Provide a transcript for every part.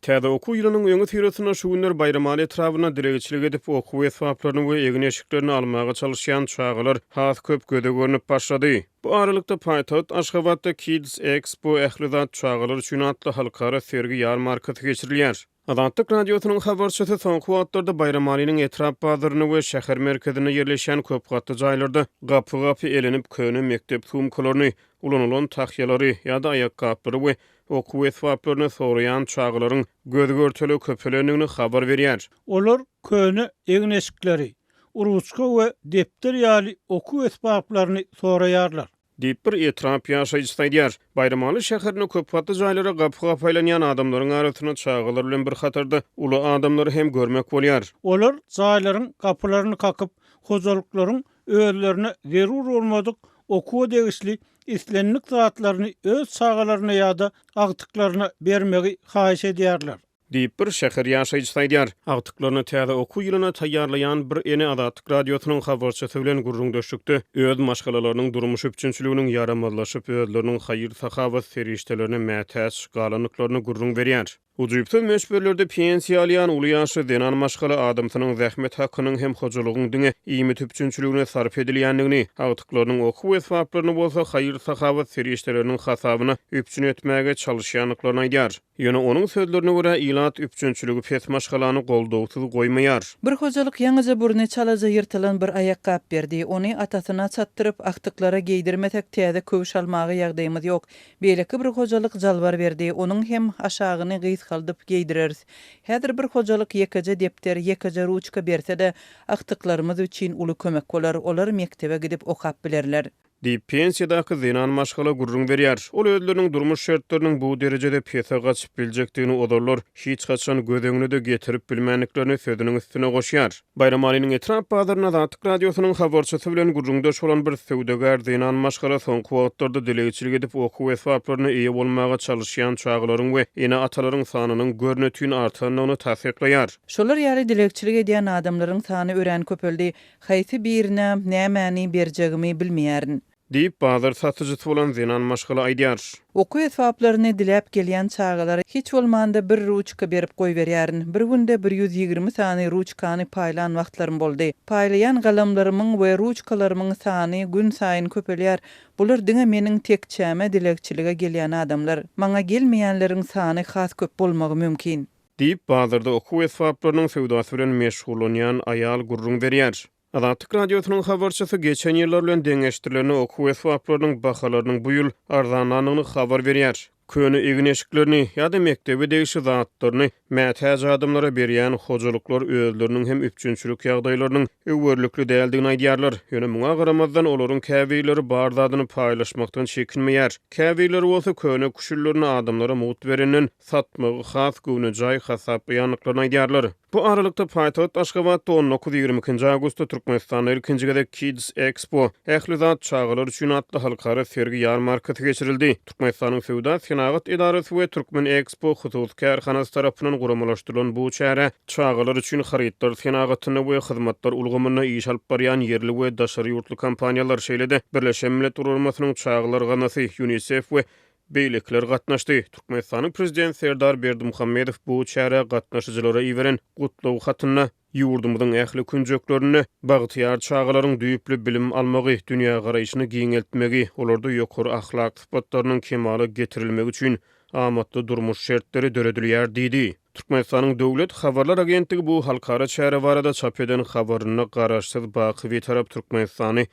Täze okuw ýylynyň öňüsyrasynda şu günler Baýramaly etrabynda dilegçilik edip, okuw esbaplaryny we egin-eşiklerini almaga çalyşýan çagalar has köp göze görnüp başlady. Bu aralykda, paýtagt Aşgabatda Kids Expo ähli zat çagalar üçin atly halkara sergi-ýarmarkasy geçirilýär. Azatlyk Radiosynyň habarçysy soňky wagtlarda Baýramalynyň etrap bazarynda we şäher merkezinde ýerleşýän köp gatly jaýlarda gapy-gapy elenip köne mekdep sumkalaryny, ulanylan tahýalary ýa-da aýakgaplary we okuw esbaplaryny soraýan çagalaryň göz-görtele köpelendigini habar berýär. Olar köne egin-eşikleri, ruçka we depder ýaly okuw esbaplaryny soraýarlar. Diýip, bir etrap ýaşaýjysy aýdýar. Baýramaly şäherinde köp gatly jaýlara gapy-gapy aýlanýan adamlaryň arasynda çagalar bilen bir hatarda uly adamlary hem görmek bolýar. Olar jaýlaryň gapylaryny kakyp, hojalyklaryň özlerine zerur bolmadyk okuwa degişli islendik zatlaryny öz çagalaryna ýa-da agtyklaryna bermegi haýyş edýärler. Diýip, bir şäher ýaşaýjysy aýdýar. Agtyklaryny täze okuw ýylyna taýýarlaýan bir ene Azatlyk Radiosynyň habarçysy bilen gürrüňdeşlikde öz maşgalalarynyň durmuş üpjünçiliginiň ýaramazlaşyp, özleriniň haýyr-sahawat serişdelerine mätäç galandyklaryny gürrüň berýär. Ujypsyz möçberlerde pensiýa alýan uly ýaşly zenan maşgala adamsynyň zähmet hakynyň hem hojalygyň diňe iýmit üpjünçiligine sarp edilýändigini, agtyklarynyň okuw esbaplaryny bolsa haýyr-sahawat serişdeleriniň hasabyna üpjün etmäge çalyşýandyklaryny aýdýar. Ýöne onuň sözlerine görä, ilat üpjünçiligi pes maşgalany goldawsyz goýmaýar. Bir hojalyk ýaňyja burny çalaja ýyrtylan bir aýakgap berdi. Ony atasyna çatdyryp, agtyklara geýdirmesek täze köwüş almaga ýagdaýymyz ýok. Beýleki bir hojalyk jalbar berdi. Onuň hem aşagyny gysgaldyp geýdireris. Häzir bir hojalyk ýekeje depder, ýekeje ruçka berse-de, agtyklarymyz üçin uly kömek bolar. Olar mekdebe gidip okap bilerler. Diýip, pensiýadaky zenan maşgala gürrüň berýär. Ol özleriniň durmuş şertleriniň bu derejede pese gaçyp biljekdigini ozallar hiç haçan göz öňüne-de getirip bilmändiklerini sözüniň üstüne goşýar. Baýramalynyň etrap bazarynda Azatlyk Radiosynyň habarçysy bilen gürrüňdeş bolan bir söwdagär zenan maşgala soňky wagtlarda dilegçilik edip okuw esbaplaryna eýe bolmaga çalyşýan çagalaryň we ene-atalaryň sanynyň görnetin artandygyny tassyklaýar. Şolar ýaly dilegçilik edýän adamlaryň sany örän köpeldi. Haýsy birine nämäni berjegimi bilmeýärin. Diýip, bazar satyjysy bolan zenan maşgala aýdýar. Okuw esbaplaryny diläp gelýän çagalara hiç bolmanda bir ruçka berip goýberýärin. Bir günde 120 sany ruçkany paýlan wagtlarym boldy. Paýlaýan galamlarymyň we ruçkalarymyň sany günsaýyn köpelýär. Bular diňe meniň tekjäme dilegçilige gelýän adamlar. Maňa gelmeýänleriň sany has köp bolmagy mümkin. Diýip, bazarda okuw esbaplarynyň söwdasy bilen meşgullanýan aýal gürrüň berýär. Azatlyk Radiosynyň habarçysy geçen ýyllar bilen deňeşdirilende okuw esbaplarynyň bahalarynyň bu ýyl arzanlandygyny habar berýär. Köne egin-eşiklerini ýa-da mekdebe degişli zatlaryny mätäç adamlara berýän hojalyklar özleriniň hem üpjünçilik ýagdaýlarynyň öwerlikli däldigini aýdýarlar. Ýöne muňa garamazdan, olaryň käbirleri bar zadyny paýlaşmakdan çekinmeýär. Käbirleri bolsa köne küşüllerini adamlara mugt berenden, satmagy has göwnejaý hasaplaýandyklaryny aýdýarlar. Bu aralykda, paýtagt Aşgabatda on dokuz, 22-nji awgustda Türkmenistanda ilkinji gezek Kids Expo, Ähli zat çagalar üçin atly halkara sergi-ýarmarkasy geçirildi. Türkmenistanyň Söwda-senagat edarasy we Türkmen Expo hususy kärhanasy tarapyndan guramalaşdyrylan bu çärä çagalar üçin harytlar senagatynda we hyzmatlar ulgamynda iş alyp barýan ýerli we daşary ýurtly kompaniýalar, şeýle-de Birleşen Milletler Guramasynyň Çagalar gaznasy, Ýunisef we beýlekiler gatnaşdy. Türkmenistanyň Prezidenti Serdar Berdimuhamedow bu çärä gatnaşyjylara iberen gutlag hatynda ýurdumyzyň ähli künjeklerinde bagtyýar çagalaryň düýpli bilim almagy, dünýägaraýşyny giňeltmegi, olarda ýokary ahlak sypatlarynyň kemala getirilmegi üçin amatly durmuş şertleri döredilýär diýdi. Türkmenistanyň Döwlet habarlar agentligi bu halkara çäre barada çap eden habarynda Garaşsyz, baky Bitarap Türkmenistany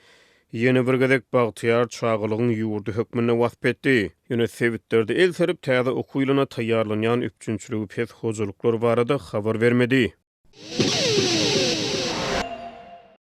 ýene bir gezek bagtyýar çagalygyň ýurdy hökmünde wasp etdi. Ýöne sebitlerde el serip täze okuw ýylyna taýýarlanýan üpjünçiligi pes hojalyklar barada habar bermedi.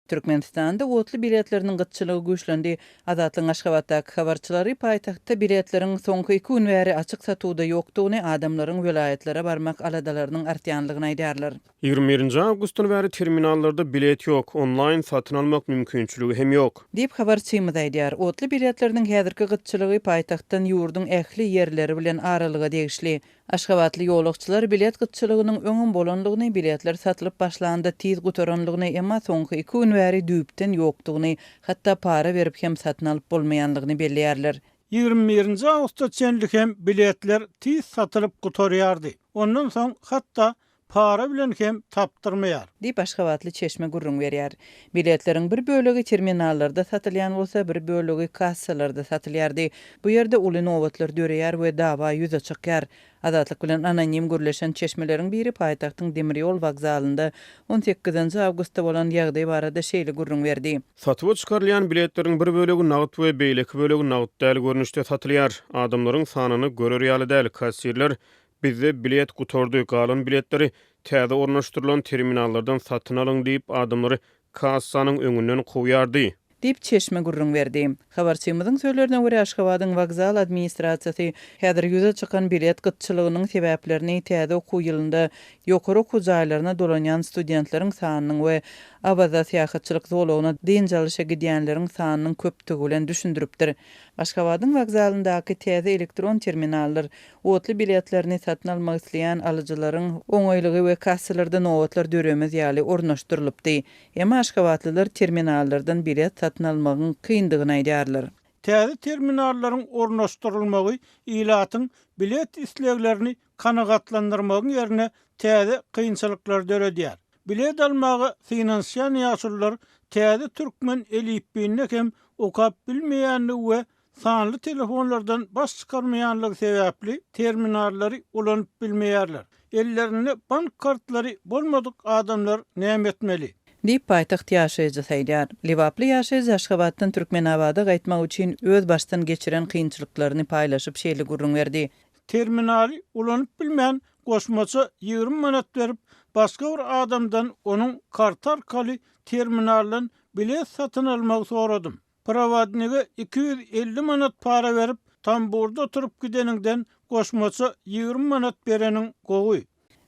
Türkmenistanda otly biletleriniň gytçylygy güýçlendi. Azatlygyň Aşgabatdaky habarçylary paýtagtda biletleriň soňky iki gün bäri açyk satuwda ýokdugyny, adamlaryň welaýatlara barmak aladalarynyň artýanlygyny aýdýarlar. 21-nji awgustdan bäri terminallarda bilet ýok, onlaýn satyn almak mümkinçiligi hem ýok. Diýip, habarçymyz aýdýar. Otly biletleriniň häzirki gytçylygy paýtagtdan ýurduň ähli ýerleri bilen aralyga degişli. Aşgabatly ýolagçylar bilet gytçylygynyň öňem bolandygyny, biletler satylyp başlanda tiz gutarandygyny, emma soňky iki gün bäri düýpden ýokdugyny, hatda para berip hem satyn alyp bolmaýandygyny belleýärler. 21 nji awgusta çenli hem biletler tiz satylyp gutarýardy. Ondan soň hatda para bilen hem tapdyrmaýar. Diýip, aşgabatly çeşme gürrüň berýär. Biletleriň bir bölegi terminallarda satylýan bolsa, bir bölegi kassalarda satylýardy. Bu ýerde uly nobatlar döreýär we dawa ýüze çykýar. Azatlyk bilen anonim gürleşen çeşmeleriň biri paýtagtyň demir ýol wokzalynda on sekizinji awgustda bolan ýagdaý barada şeýle gürrüň berdi. Satuwa çykarylýan biletleriň bir bölegi nagt we beýleki bölegi nagt däl görnüşde satylýar. Adamlaryň sanyny görer ýaly däl. Kassirler Bizde bilet gutardy, galan biletleri täze ornaşdyrylan terminallardan satyn alyň diýip, adamlary kassanyň öňünden kowýardy. Diýip, çeşme gürrüň berdi. Habarçymyzyň sözlerine görä, Aşgabadyň wokzal administrasiýasy häzir ýüze çykan bilet gytçylygynyň sebäplerini täze okuw ýylynda ýokary okuw jaýlaryna dolanýan studentleriň sanynyň we Awaza syýahatçylyk zolagyna dynç alyşa gidýänleriň sanynyň köpdügi bilen düşündiripdir. Aşgabadyň wokzalyndaky täze elektron terminallar otly biletlerini satyn almak isleýän alyjylaryň oňaýlygy we kassalarda nobatlar döremez ýaly ornaşdyrylypdy. Emma aşgabatlylar terminallardan bilet satyn almagyň kyndygyny aýdýarlar. Täze terminallaryň ornaşdyrylmagy ilatyň bilet isleglerini kanagatlandyrmagyň ýerine täze kynçylyklary döredýär. Bilet almaga synanyşýan ýaşulular täze türkmen elipbiýinde hem okap bilmeýändigi we sanly telefonlardan baş çykarmaýanlygy sebäpli terminallary ulanyp bilmeýärler. Ellerinde bank kartlary bolmadyk adamlar näme etmeli? Diýip, paýtagt ýaşaýjysy aýdýar. Lebaply ýaşaýjy Aşgabatdan Türkmenabada gaýtmak üçin öz başdan geçiren kynçylyklaryny paýlaşyp şeýle gürrüň berdi. Terminaly ulanyp bilmän goşmaça 20 manat berip, başga bir adamdan onuň karty arkaly terminaldan bilet satyn almagy soradym. Prowadnige 250 manat para berip, tamburda oturyp gideniňden goşmaça 20 manat bereniň gowy.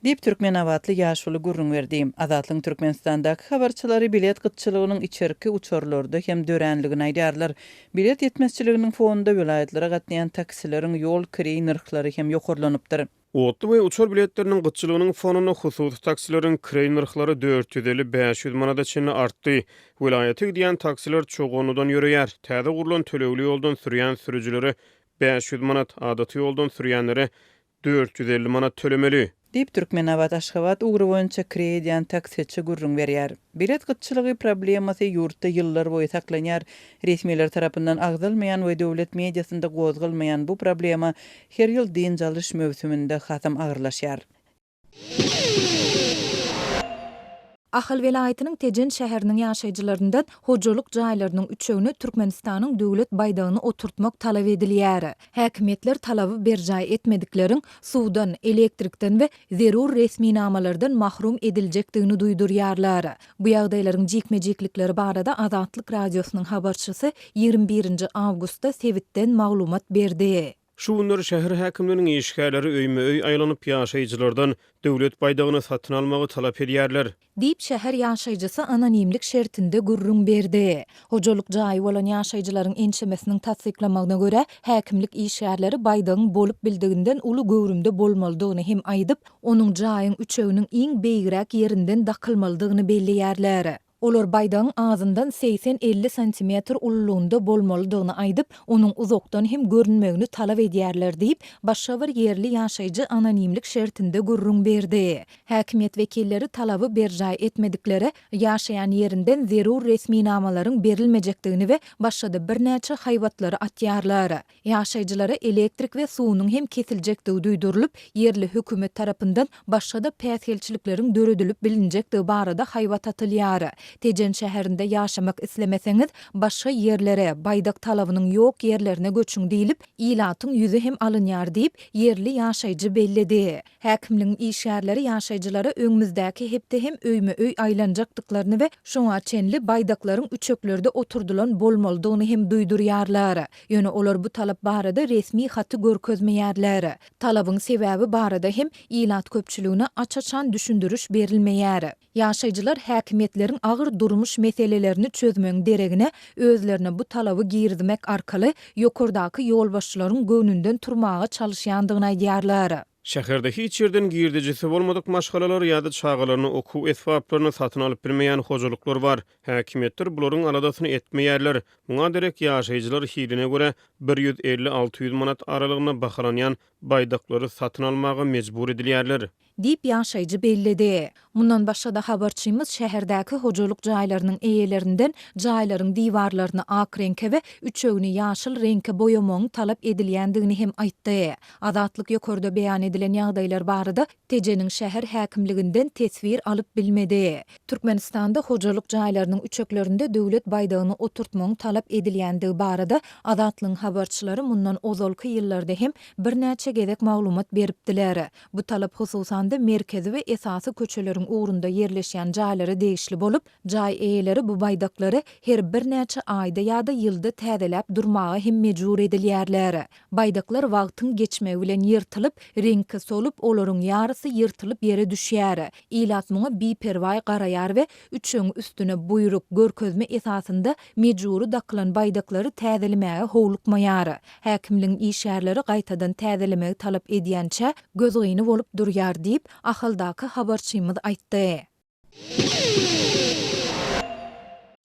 Diýip, türkmenabatly ýaşuly gürrüň berdi. Azatlygyň Türkmenistandaky habarçylary bilet gytçylygynyň içerki uçarlarda hem döränligini aýdýarlar. Bilet ýetmezçiliginiň fonunda welaýatlara gatnaýan taksileriň ýol kireý nyrhlary hem ýokarlanypdyr. Otly we uçar biletleriniň gytçylygynyň fonunda hususy taksileriň kireý nyrhlary 450, 500 manada çenli artdy. Welaýata gidýän taksiler Çoganlydan ýöreýär. Täze gurlan tölegli ýoldan sürýän sürüjilere 500 manat, adaty ýoldan sürýänlere 450 manat tölemeli. Diýip, Türkmenabat-Aşgabat ugry boýunça kireý edýän taksiçi gürrüň berýär. Bilet gytçylygy problemasy ýurtda ýyllar boýy saklanýar. Resmiler tarapyndan agzalmaýan we döwlet mediasynda gozgalmaýan bu problema her ýyl dynç alyş möwsüminde hasam agyrlaşýar. Ahal welaýatynyň Tejen şäheriniň ýaşaýjylaryndan hojalyk jaýlarynyň üçegine Türkmenistanyň Döwlet baýdagyny oturtmak talap edilýär. Häkimiýetler talaby berjaý etmedikleriň suwdan, elektrikden we zerur resminamalardan mahrum ediljekdigini duýdurýarlar. Bu ýagdaýlaryň jikme-jiklikleri barada Azatlyk Radiosynyň habarçysy 21 nji awgustda sebitden maglumat berdi. Şu günler şäher häkimliginiň işgärleri öýme-öý aýlanyp, ýaşaýjylardan döwlet baýdagyny satyn almagy talap edýärler. Diýip, şäher ýaşaýjysy anonimlik şertinde gürrüň berdi. Hojalyk jaýy bolan ýaşaýjylaryň ençemesiniň tassyklamagyna görä, häkimlik işgärleri baýdagyň bolup bildiginden uly göwrümde bolmalydygyny hem aýdyp, onuň jaýyň üçeginiň iň beýigräk ýerinden dakylmalydygyny belleýärler. Olar baýdagyň azyndan segsen-elli santimetr ululygynda bolmalydygyny aýdyp, onuň uzakdan hem görünmegini talap edýärler diýip, başga bir ýerli ýaşaýjy anonimlik şertinde gürrüň berdi. Häkimiýet wekilleri talaby berjaý etmediklere ýaşaýan ýerinden zerur resminamalaryň berilmejekdigini we başga-da birnäçe haýbatlary atýarlar. Ýaşaýjylara elektrik we suwunyň hem kesiljekdigi duýdurylyp, ýerli hökümet tarapyndan başga-da päsgelçilikleriň döredilip bilinjekdigi barada haýbat atylýar. Tejen şäherinde ýaşamak islemeseňiz, başga ýerlere, baýdak talabynyň ýok ýerlerine göçüň diýlip, ilatyň ýüzi hem alynýar diýip, ýerli ýaşaýjy belledi. Häkimligiň işgärleri ýaşaýjylara öňümizdäki hepde hem öýme-öý aýlanjakdyklaryny we şoňa çenli baýdaklaryň üçeklerde oturdylan bolmalydygyny hem duýdurýarlar. Ýöne olar bu talap barada resmi haty görkezmeýärler. Talabyň sebäbi barada hem ilat köpçüligine aç-açan düşündiriş berilmeýär. Ýaşaýjylar häkimiýetleriň agyr durmuş meselelerini çözmegiň deregine, özlerine bu talaby girizmek arkaly ýokardaky ýolbaşçylaryň göwnünden turmaga çalyşýandygyny aýdýarlar. Şäherde hiç ýerden girdejisi bolmadyk maşgalalar ýa-da çagalaryna okuw esbaplaryny satyn alyp bilmeýän hojalyklar bar. Häkimiýetler bularyň aladasyny etmeýärler. Muňa derek ýaşaýjylar hiline görä 150, 600 manat aralygynda bahalanýan baýdaklary satyn almaga mejbur edilýärler. Diýip, ýaşaýjy belledi. Mundan başga-da habarçymyz şäherdäki hojalyk jaýlarynyň eýelerinden jaýlaryň diwarlaryny ak reňke we üçegini ýaşyl reňke boýamagyň talap edilýändigini hem aýtdy. Azatlyk ýokarda beýan edilen ýagdaýlar barada Tejeniň şäher häkimliginden teswir alyp bilmedi. Türkmenistanda hojalyk jaýlarynyň üçeklerinde döwlet baýdagyny oturtmagyň talap edilýändigi barada Azatlygyň habarçylary mundan ozalky ýyllarda hem birnäçe gezek maglumat beripdiler. Bu talap hususan-da merkezi we esasy köçeleriň ugrunda ýerleşýän jaýlara degişli bolup, jaý eýeleri bu baýdaklary her birnäçe aýda ýa-da ýylda täzeläp durmaga hem mejbur edilýärler. Baýdaklar wagtyň geçmegi bilen ýyrtylyp, reňki solup, olaryň ýarysy ýyrtylyp ýere düşýär. Ilat muňa biperwaý garaýar we üçegiň üstüne buýruk, görkezme esasynda mejbury dakylan baýdaklary täzelemäge howlukmaýar. Häkimligiň işgärleri gaýtadan täzelemegi talap edýänçä, gözgyny bolup durýar diýip, Ahaldaky habarçymyz aýtdy.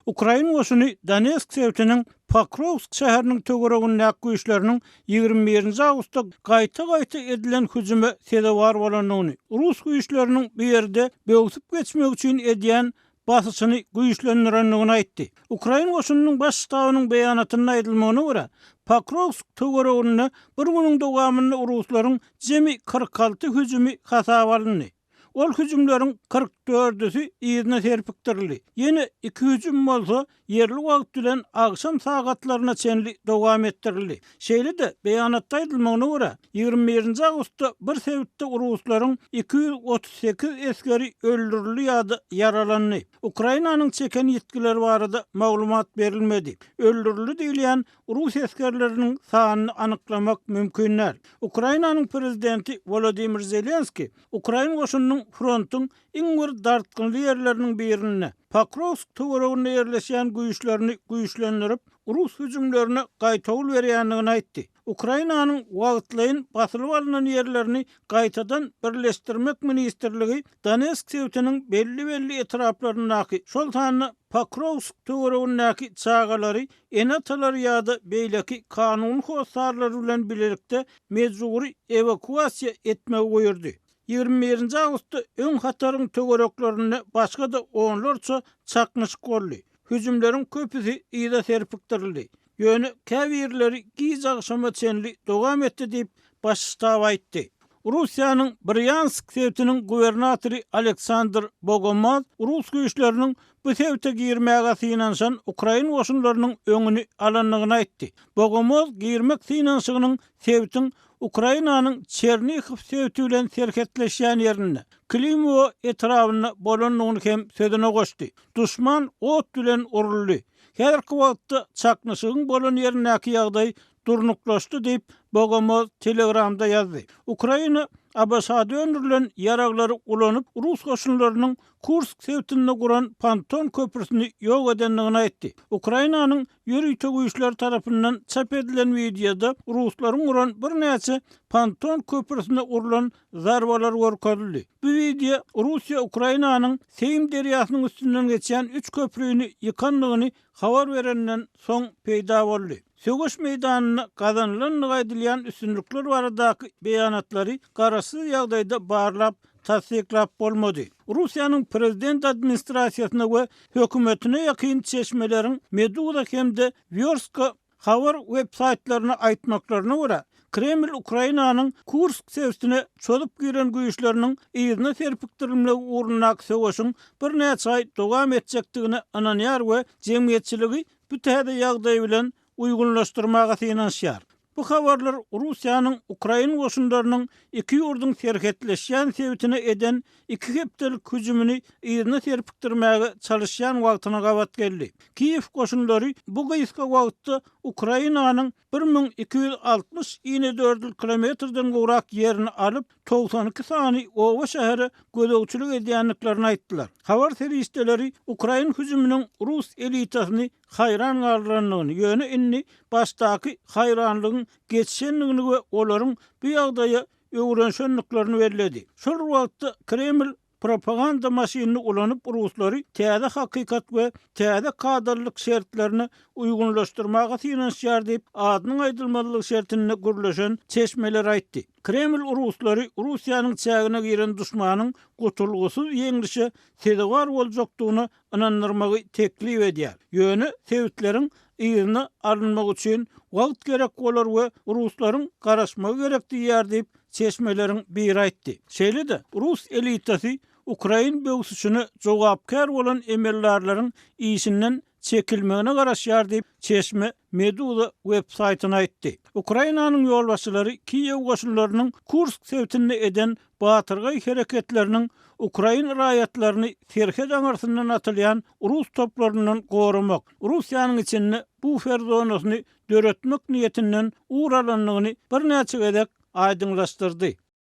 Ukrain goşuny Donetsk sebitiniň Pokrowsk şäheriniň töweregindäki güýçleriniň 21 nji awgustda gaýta-gaýta edilen hüjüme sezewar bolandygyny, rus güýçleriniň bu ýerde böwsüp geçmek üçin edýän basyşyny güýçlendirendigini aýtdy. Ukrain goşunynyň baş ştabynyň beýanatynda aýdylmagyna görä, Pokrowsk töwereginde bir günüň dowamynda ruslaryň jemi 46 hüjümi hasaba alyndy. Ol hüjümleriň 40 dördüsi yzyna serpikdirildi. Ýene iki hüjüm bolsa ýerli wagt bilen agşam sagatlaryna çenli dowam etdirildi. Şeýle-de, beýanatda aýdylmagyna görä, 21 nji awgustda bir sebitde ruslaryň 238 esgeri öldürildi ýa-da ýaralandy. Ukrainanyň çeken ýitgileri barada maglumat berilmedi. Öldürildi diýilýän rus esgerleriniň sanyny anyklamak mümkin däl. Ukrainanyň prezidenti Wolodymyr Zelenskiý ukrain goşunynyň frontuň iň bir dartgynly ýerleriniň birinde, Pokrowsk töwereginde ýerleşýän güýçlerini güýçlendirip, rus hüjümlerine gaýtawul berýändigini aýtdy. Ukrainanyň wagtlaýyn basylyp alnan ýerlerini gaýtadan birleşdirmek ministrligi Donetsk sebitiniň belli-belli etraplaryndaky, şol sanda Pokrowsk töweregindäki çagalary ene-atalary ýa-da beýleki kanuny hossarlary bilen bilelikde mejbury ewakuasiýa etmegi buýurdy. 21 nji awgustda öň hataryň töwereklerinde başga-da onlarça çaknyşyk boldy. Hüjümleriň köpüsi yza serpikdirildi. Ýöne käbirleri giç agşama çenli dowam etdi diýip, Baş ştab aýtdy. Russiýanyň Brýansk sebitiniň gubernatory Aleksandr Bogomaz rus güýçleriniň bu sebite girmäge synanyşan ukrain goşunlarynyň öňüni alandygyny aýtdy. Bogomaz girmek synanyşygynyň sebitiň Ukrainanyň Çernihow sebiti bilen serhetleşýän ýerinde, Klimowo etrabynda bolandygyny hem sözüne goşdy. Duşman ot bilen uruldy. Häzirki wagtda çaknyşygyň bolan ýerindäki ýagdaý durnuklaşdy diýip, Bogomaz Telegramda ýazdy. Ukraina ABŞ-da öndürilen ýaraglary ulanyp, rus goşunlarynyň Kursk sebitinde guran ponton köprüsini ýok edendigini aýtdy. Ukrainanyň ýörite güýçleri tarapyndan çap edilen wideoda ruslaryň guran birnäçe ponton köprüsine urlan zarbalar görkezildi. Bu wideo Russiýa Ukrainanyň Seým derýasynyň üstünden geçýän üç köprüni ýykandygyny habar berenden soň peýda boldy. Söweş meýdanynda gazanylandygy aýdylýan üstünlikler baradaky beýanatlary garaşsyz ýagdaýda barlap, tassyklap bolmady. Russiýanyň prezident administrasiýasyna we hökümetine ýakyn çeşmeleriň Meduza hem-de Wýorstka habar web-saýtlaryna aýtmaklaryna görä, Kreml Ukrainanyň Kursk sebitine çozup giren güýçleriniň yzyna serpikdirilmegi ugrundaky söweşiň birnäçe aý dowam etjekdigine ynanýar we jemgyýetçiligi bu täze ýagdaý bilen uýgunlaşdyrmaga synanyşýar. Bu habarlar Russiýanyň ukrain goşunlarynyň iki ýurduň serhetleşýän sebitine eden iki hepdelik hüjümini yzyna serpikdirmäge çalyşýan wagtyna gabat geldi. Kiýew goşunlary bu gysga wagtda Ukrainanyň 1260 inedördül kilometrden gowrak ýerini alyp, 92 sany oba-şähere gözegçilik edýändiklerini aýtdylar. Habar serişdeleri ukrain hüjüminiň rus elitasyny haýran galdyrandygyny, ýöne indi başdaky haýranlygyň geçendigini we olaryň bu ýagdaýa öwrenişendiklerini belledi. Şol bir wagtda, Kreml propaganda maşynyny ulanyp ruslary täze hakykat we täze kadalylyk şertlerine uýgunlaşdyrmaga synanyşýar diýip, adynyň aýdylmazlygy şertinde gürleşen çeşmeler aýtdy. Kreml ruslary Russiýanyň çägine giren duşmanyň gutulgysyz ýeňlişe sezewar boljakdygyna ynandyrmagy teklip edýär. Ýöne sebitleriň yzyna alynmagy üçin wagt gerek bolar we ruslaryň garaşmagy gerek diýýär diýip, çeşmeleriň biri aýtdy. Şeýle-de, rus elitasy ukrain böwsüşine jogapkär bolan emeldarlaryň işinden çekilmegine garaşýar diýip, çeşme Meduza web-saýtyna aýtdy. Ukrainanyň ýolbaşçylary Kiýew goşunlarynyň Kursk sebitinde eden batyrgaý hereketleriniň ukrain raýatlaryny serhet aňyrsyndan atylýan rus toplaryndan goramak, Russiýanyň içinde bufer zonasyny döretmek niýetinden ugur alandygyny birnäçe gezek aýdyňlaşdyrdy.